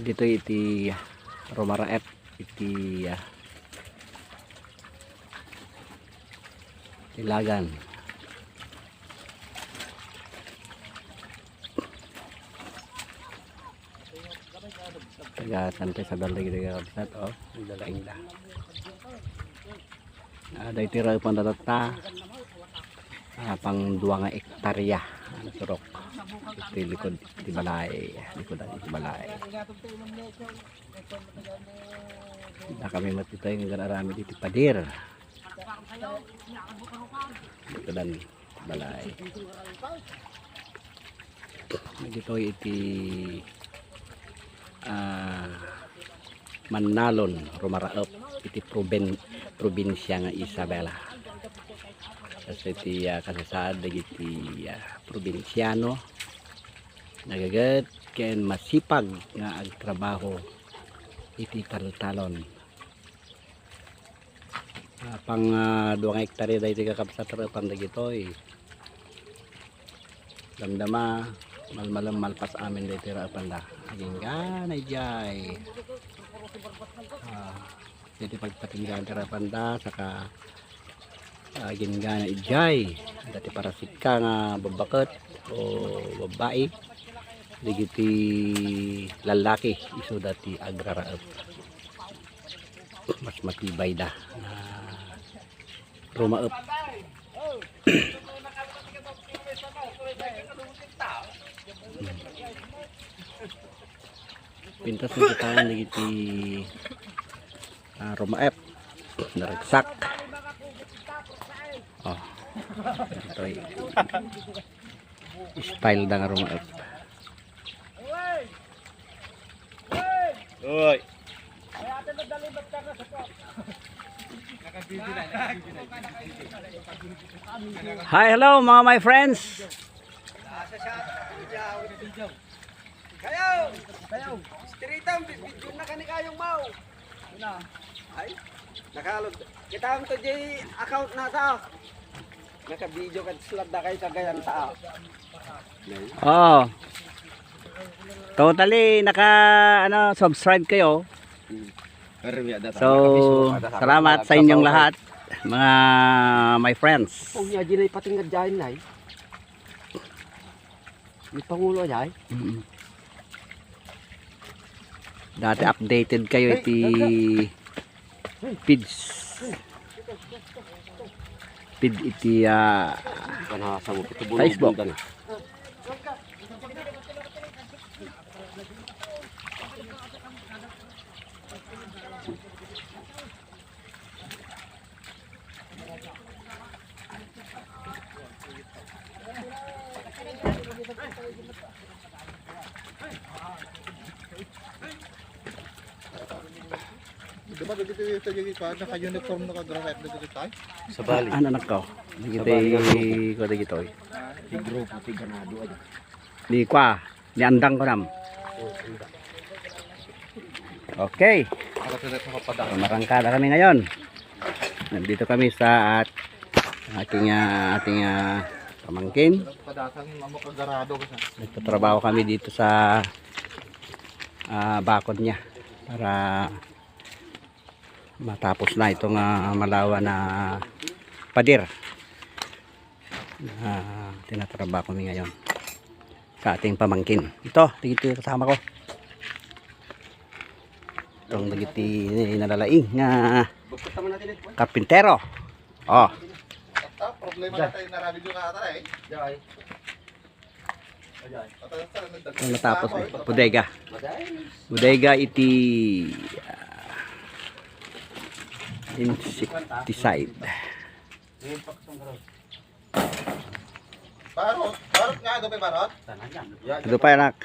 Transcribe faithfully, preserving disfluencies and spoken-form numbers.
Ditoy iti rumaraep iti, ah, Ilagan. Taga Santa Isabel dagiti kakabsat, oh, nagdalaing da. Ah, dagiti raepanda tatta, ah, pang dua nga ektarya, ah, nasurok. Iti likod ti balay, likod ti balay. Dakami met ditoy nga aramid iti pader. Likudan balay. Ditoy iti, ah, Mannalon, rumaraep iti proben-, probinsia nga Isabela. Kas iti, ah, kasasaad dagiti, ah, probinsiano, nagaget ken masipag nga agtrabaho iti taltalon. Ah, pang, ah, dua nga ektarya daytoy kakabsat, raepan dagitoy. Damdama, malmalem malpas amin daytoy raepanda. Agingga na idiay. Ah, daytoy pagpatinggaan ti raepanda, saka, ah, agingga na idiay. Dati para sika nga babbaket o babbai. Dagiti lallaki, isu dati agraraep. Mas matibay da. Ah, rumaep. Pintas na kita dagiti, ah, rumaep. Naragsak. Oh. Itoy style da nga rumaep. Uy. Hi, hello, mga my friends. Kayo! Kayo! Street time, video na kani kayong mau. Ay, nakalod. Kita ang to J account na ta. Naka-video ka, slot na kayo sa gayan ta. Oh. Totally naka, ano, subscribe kayo. Hmm. Pero ya, data, so, naka-Facebook, ada, salamat sa inyong lahat, mga my friends. Oh, ya, di na ipatingad dyan, Nay. May pangulo ay. Mm. Dati updated kayo iti feeds. Feed iti, ah, Facebook. Di ba dagiti sa dagiti pa naka-uniform, naka-granite na dagiti tayo? Sabali. Ano anak ko? Sabali nga grupo. Dagiti ko dagitoy. Di grupo ti ganado ay. Di kwa. Ni andang ko nam. Okay. Marangkada kami ngayon. Nandito kami sa at aking, ah, ating, ah, pamangkin. Nagtatrabaho kami dito sa, ah, bakod niya para matapos na itong, ah, malawa na pader. Ah, tinatrabaho kami ngayon sa ating pamangkin. Ito, ito yung kasama ko. Itong dagiti nalalaing nga karpintero. Oh. Problema na tayo, narabi yung kata eh. Ang natapos, bodega. Bodega iti, ah, insecticide. Barot, barot nga, adu pay barot? Adu pay, anak.